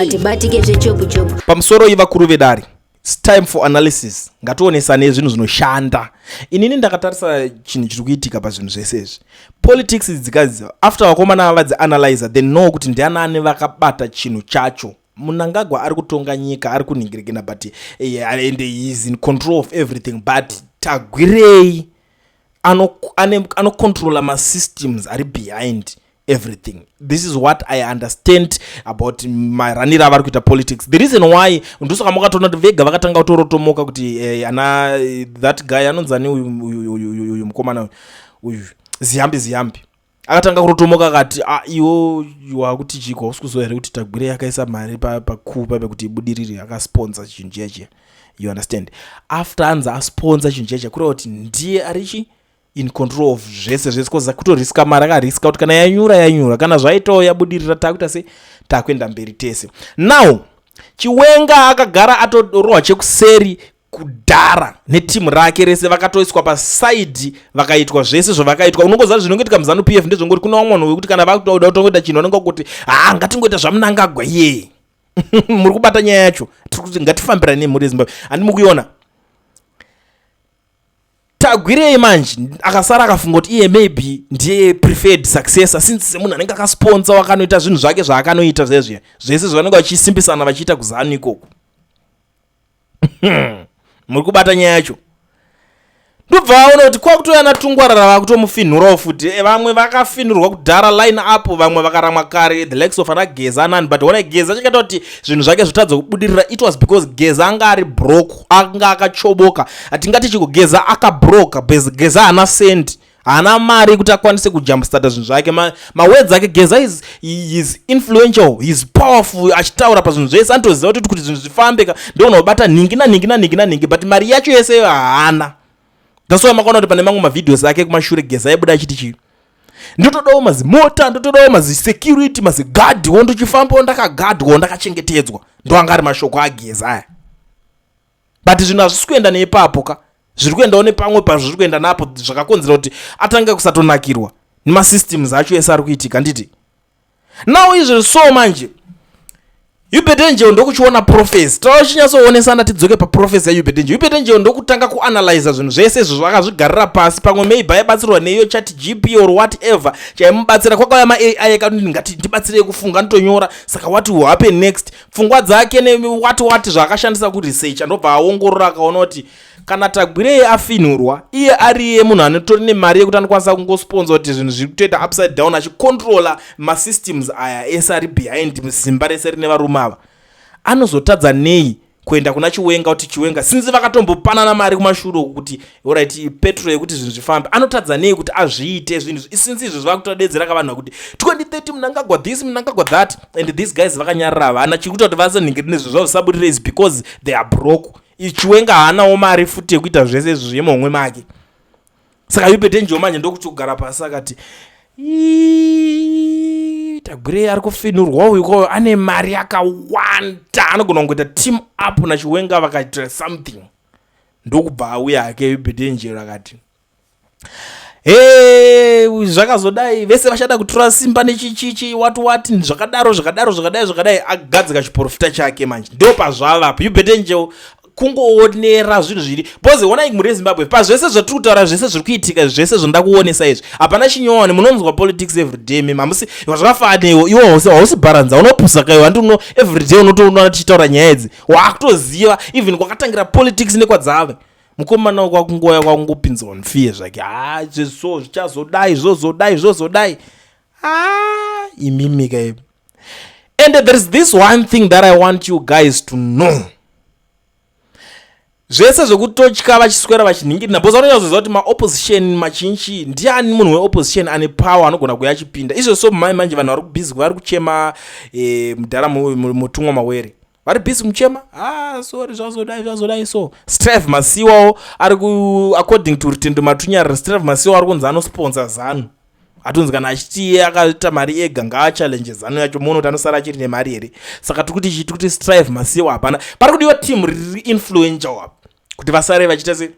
Atibatike zvechopu-chopu. Pamusoro ivakuru vedare, it's time for analysis. Ngationesanei zvinhu zvinoshanda. Inini ndakatarisa chinhu chiri kuitika pazvinhu zvese izvi, politics dzikadzi. After vakomana ava vadzianalyza, they know kuti ndianani vakabata chinhu chacho. Mnangagwa ari kutonga nyika, ari kunhingirikina, but and he is in control of everything, but Tagwirei anocontrola masystems ari behind everything. This is what I understand about maraniro avari kuita politics. The reason why, ndosaka makatoona kuti vega vakatanga kutorotomoka kuti ana that guy anonzani, uyu mukomana uyu, Ziyambi Ziyambi, akatanga kurotomoka akati, "Ah, iwo wakuti chiko, hausi kuziva here kuti Tagwirei akaisa mari pakupa pekuti ibudirire, akasponsa chinhu chiya chiya?" You understand? After anzi asponsa chinhu chiya chiya, kureva kuti ndiye arichi in control of zvese zvese, 'cause kutoriska mari, akariska kuti kana yanyura yanyura, kana zvaitawo yabudirira, takuita se takuenda mberi tese. Now Chiwenga akagara atorohwa chekuseri kudhara netimu rake rese, vakatoiswa pasaidhi, vakaitwa zvese zvavakaitwa. Unongoziva zvinongoitika muZANU PF ndezvongoti kuna vamwe vanhu vekuti kana vakuda kutongoita chinhu, vanonga kuti, "Ha, ngatingoita zvaMnangagwa." Iye muri kubata nyaya yacho. Tiri kuti ngatifambirane nemhuri yeZimbabwe, handi mukuiona? Tagwirei manje akasara akafunga kuti iye maybe ndiye preferred successor, since semunhu anenge akasponsa, wakanoita zvinhu zvake zvaakanoita zvezviya zvese zvavanenge vachisimbisana vachiita kuZANU ikoko. Muri kubata nyaya yacho? Ndobva aona kuti kwakutoya naTungwarara, vakutomufinhurawo futi. Vamwe vakafinhurwa kudhara, line up, vamwe vakaramwa kare, the likes of ana Geza nani. But ona, Geza chakaita kuti zvinhu zvake zvotadza kubudirira, it was because Geza anga ari broke, anga akachoboka. Hatingati chiko, Geza akabroka. Geza haana sendi, haana mari kuti akwanise kujumpstarta zvinhu zvake. Mawords ake, Geza is influential, is powerful, achitaura pazvinhu zvese, anotoziva kuti zvinhu zvifambe ka, ndoona kubata nhingi nanhingi nanhingi nanhingi, but mari yacho yese haana. That's why makaona kuti pane mamwe mavideos ake kumashure, Geza aibuda achiti chii? "Ndotodawo mazimota, ndotodawo mazisecurity, mazigadhiwo, ndochifambawo ndakagadhwawo, ndakachengetedzwa." Ndo anga ari mashoko aGeza aya. But zvinhu hazvisi kuenda neipapo ka, zviri kuendawo nepamwe pazviri kuenda napo, zvakakonzera kuti atange kusatonakirwa nemasystems acho ese ari kuitika, nditi now izvo. So manje Uebert Angel ndokuchiona prophecy, tauchinyatsoonesa. Tidzoke paprophecy yaUebert Angel. Uebert Angel ndokutanga kuanalyza zvinhu zvese izvo, zvakazvigarira pasi. Pamwe maybe aibatsirwa neiyo Chat GP or whatever chaimubatsira. Kwakauya maAI akati, "Ngati ndibatsirei kufunga, nditonyora." Saka what will happen next? Pfungwa dzake newati wati zvaakashandisa kuresearcha, ndobva aongorora, akaona kuti kana Tagwirei afinhurwa, iye ariye munhu anotori nemari yekuti anokwanisa kungosponsa kuti zvinhu zviri kutoita upside down, achicontrola masystems aya ese ari behind simba rese rine varume ava, anozotadza nei kuenda kuna Chiwenga kuti Chiwenga, since vakatombopanana mari kumashure uku kuti alright, petrol yekuti zvinhu zvifambe, anotadza nei kuti azviite zvinhu since izvo zvakutodedzera kavanhu kuti 2030 Mnangagwa this, Mnangagwa that? And these guys vakanyarara, havana chiri kuita kuti vasanhingiri nezvo zvavo zvisabudirire is because they are broke. Chiwenga haanawo mari futi yekuita zvese izvo zvemomwe make. Saka Uebert Angel manje ndokuti kugara pasi akati, "Tagwirei ari kufinhurwa uyu, ko ane mari yakawanda, anogona kungoita team up naChiwenga vakaitira something." Ndokubva auya hake Uebert Angel akati, "He, zvakazodai, vese vachada kutora simba nechichichi, wati wati, zvakadaro zvakadaro, zvakadai zvakadai." Agadzika chiprofita chake. Manje ndo pazvavapo. Uebert Angel kungoonera zvinhu zviri, because onai, mhuri yeZimbabwe, pazvese zvatiri kutaura, zvese zviri kuitika, zvese zvonda kuonesa izvi, hapana chinyowani. Munonzwa politics everyday mimi, hamusi zvakafanana. Iwo hausi bharanza, unopusa kaiwa, handi uno everyday unotoona tichitaura nyaya idzi, waakutoziva even kwakatangira politics nekwadzave. Mukomana kwakungoya kwakungopinzwa nfiye zvake, ha, zveso zvichazodai, zvozodai, zvozodai. Ha, imimika imi. And there is this one thing that I want you guys to know. Zvese zvekutotya vachiswera vachinhingirina, because vanonyatsoziva kuti maopposition machinchi, ndiani munhu weopposition ane power anogona kuya achipinda izvo? So mai manje vanhu vari kubhizi, vari kuchema mudhara Mutumwa Mawere, vari bhizi kumuchema. Ah, sorry, zvazodai zvazodai. So Strive Masiyiwawo ari ku, according to Rutendo Matunyarira, Strive Masiyiwa ari kunzi anosponsor ZANU. Atonzi kana achiti iye akaita mari ega, ngaachallenge ZANU yacho, muone kuti anosara achiri nemari here. Saka tiri kuti chii? Tiri kuti Strive Masiyiwa hapana. Pari kudiwa team riri influential apa kuti vasare vachiita se,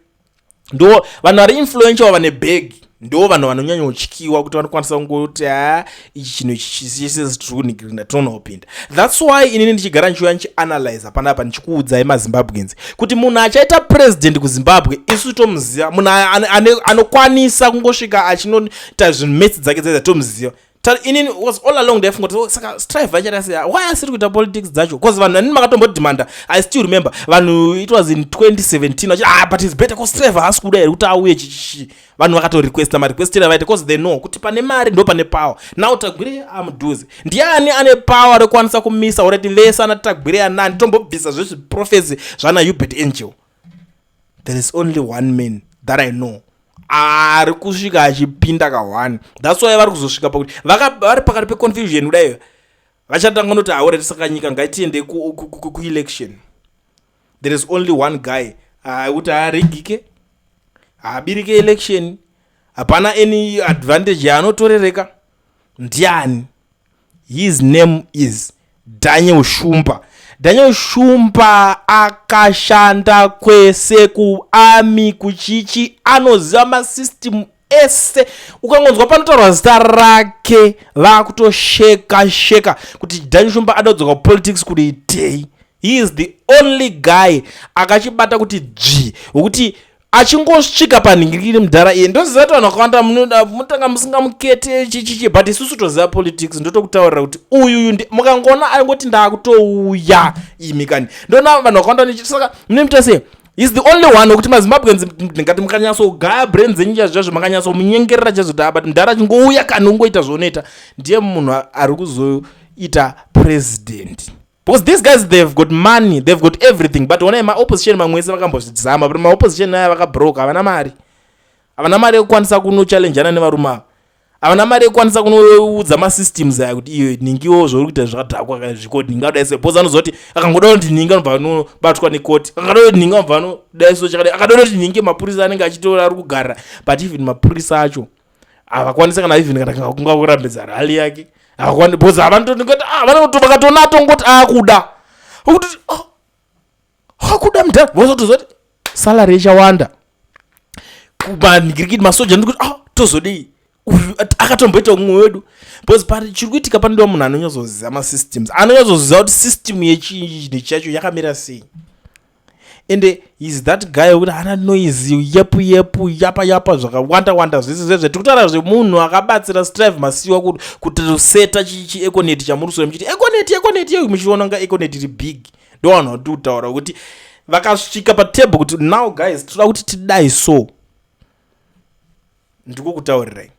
ndo vanhu vari influential vane bag. Ndo vanhu vanonyanyotyiwa kuti vanokwanisa kungoti, "Ha, ichi chinhu ichi chisesitiri tinoona kupinda." That's why inini ndichigara ndichiuya ndichianalyza panapa, ndichikuudzai maZimbabweans kuti munhu achaita president kuZimbabwe isu tomuziva. Munhu anokwanisa kungosvika achinoita zvinhu metsi dzake dzedza tomuziva. Inini was all along ndaifunga kuti, "Oh, saka Strive achaita sei? Why asiri kuita politics dzacho?" Because vanhu anini makatombodhimanda. I still remember vanhu, it was in 2017, vachiti, "Ah, but it's better ko Strive haasi kuda here kuti auye?" Chichichi, vanhu vakatorequesta, marequestera vaita, because they know kuti pane mari ndo pane power. Now Tagwirei amudhuze, ndiani ane power rekukwanisa kumisa urati vese ana Tagwirei anani tombobvisa zvezviprofesi zvana Hubert Angel? There is only one man that I know ari kusvika achipinda ka1. That's why vari kuzosvika pakuti vari pakati peconfusion kudai, vachatanga noti, "Haurati, saka nyika ngaitiende kuelection." There is only one guy kuti haarigike, haabirike election, hapana any advantage yaanotorereka. Ndiani? His name is Daniel Shumba. Daniel Shumba akashanda kwese, kuarmy, kuchichi, anoziva masystem ese. Ukangonzwa panotaurwa zita rake, vakutosheka sheka kuti Daniel Shumba adodzoka kupolitics kuti itei. He is the only guy akachibata kuti dzvi, wekuti achingosvika panhingirikiri mudhara iye. Ndoziva kuti vanhu vakawanda munotanga musingamukete chichichi, but isusu toziva politics. Ndotokutaurira kuti uyuyu mukangoona aingoti, "Ndakutouya," imi kani, ndoona vanhu vakawanda. Saka munomuita sei? Is the only one wekuti maZimbabweans ndingati mukanyatsogaya brain dzenyu chaizvo, makanyatsomunyengerera chaizvo kuti, but mudhara achingouya kani, ungoita zvaunoita. Ndiye munhu ari kuzoita president, because these guys, they've got money, they've got everything. But onai maopposition mamwe ese vakambozvizama, but maopposition aya vakabroka, havana mari, havana mari yekukwanisa kunochallenjana nevarume ava, havana mari yekukwanisa kunoudza masystems aya kuti iyo ningiwo zvauri kuita zvakadhakwa zvikoti ningadai sei, because anoziva kuti akangoda kuti ningi anobva anobatwa nekoti, akangada kuti ningi anobva anodai so chakadai, akada kuti ningi mapurisa anenge achitora ari kugara. But even mapurisa acho havakwanisi kana even kana kunga kurambidza rally yake havakwani, because havanotongoti, vakatoona atongoti akuda kuti, "Oh, akuda mudhara," vozotoziva kuti salary ichawanda kumanhingirikiti masoja, ndikuti, "Ah, tozodii? Uyu akatomboita umwe wedu." Because pari chiri kuitika, panodiwa munhu anonyatsoziva masystems, anonyatsoziva kuti system yechinhu chacho yakamira sei. Ende is that guy wekuti haana noise, yepu yepu, yapa yapa, zvakawanda wanda zvese zvezve. Tiri kutaura zvemunhu akabatsira Strive Masiyiwa kutiseta chiEconet chamuri kusora muchiti Econet, Econet iyo, muchiona kunga Econet iri big. Ndo vanhu vatiri kutaura kuti vakasvika patable kuti, "Now guys, toda kuti tidai." So ndiko kutaurirai.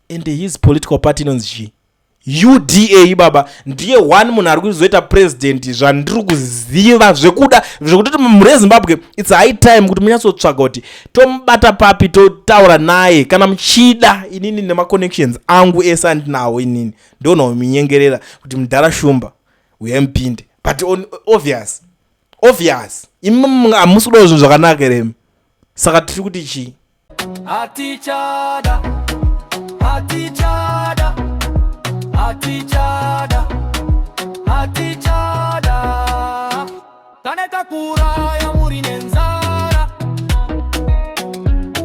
And his political party inonzi chii? UDA. Baba ndiye one munhu ari kuzoita president zvandiri kuziva, zvekuda zvekutoti mhuri yeZimbabwe, it's high time kuti munyatsotsvaga kuti tomubata papi, totaura naye kana muchida. Inini nemaconnections angu ese andinawo inini, ndonaominyengerera kuti mudhara Shumba uyai mupinde. But on, obvious, obvious, imi hamusi kudawo zvinhu zvakanaka here? Saka tiri kuti chii? Hatichada, hatichada, hatichada, hatichada. Taneta kuraya muri nenzara,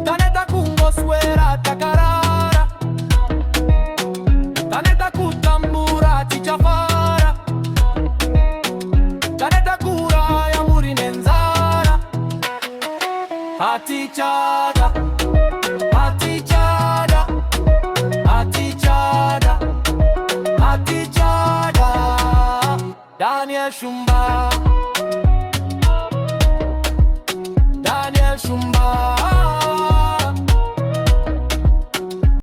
taneta kungoswera takarara, taneta kutambura tichafara, taneta kuraya muri nenzara. Hatichada, hatichada,atichada, hatichada. Daniel Shumba.